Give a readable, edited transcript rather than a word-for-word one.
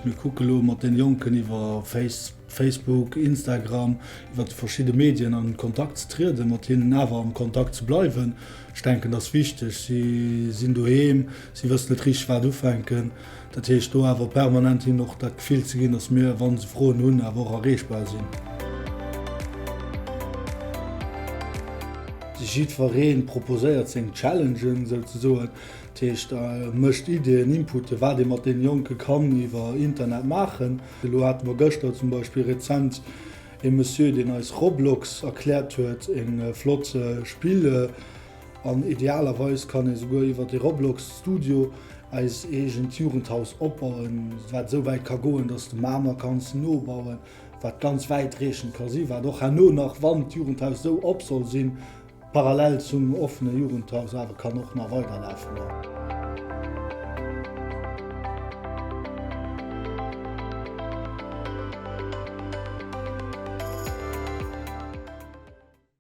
Mir kucke lo mat den Jonken iwwer Facebook, Instagram, iwwer déi verschidde Medien an Kontakt ze trieden, mat hinnen awer am Kontakt ze bleiwen. Ech denken, dat ass wichteg. Si sinn doheem, si wëssen net richteg wat ufänken. Dat heescht do awer permanent hinnen och dat Gefill ze ginn, datt mir, wa se Froen hunn, awer och erreechbar sinn. Jiddweree proposéiert seng Challengen souzesoen. Dat heescht, mécht Iddien, Inputen, wat ee mat deene Jonke kann iwwer Internet maachen. Elo hate mer gëschter zum Beispill rezent ee Monsieur, deen eis Roblox erkläert huet, e flott Spill. An idealerweis kann ee souguer iwwer dee Roblox Studio eis eegent Jugendhaus opbauen, wat esou wäit ka goen, dass de Mamer kanns nobauen, wat ganz wäitreechend ka sinn, wat och herno nach, wann d'Jugendhaus esou op soll sinn, parallel zum offene Jugendhaus awer kann och nach weiderlafen.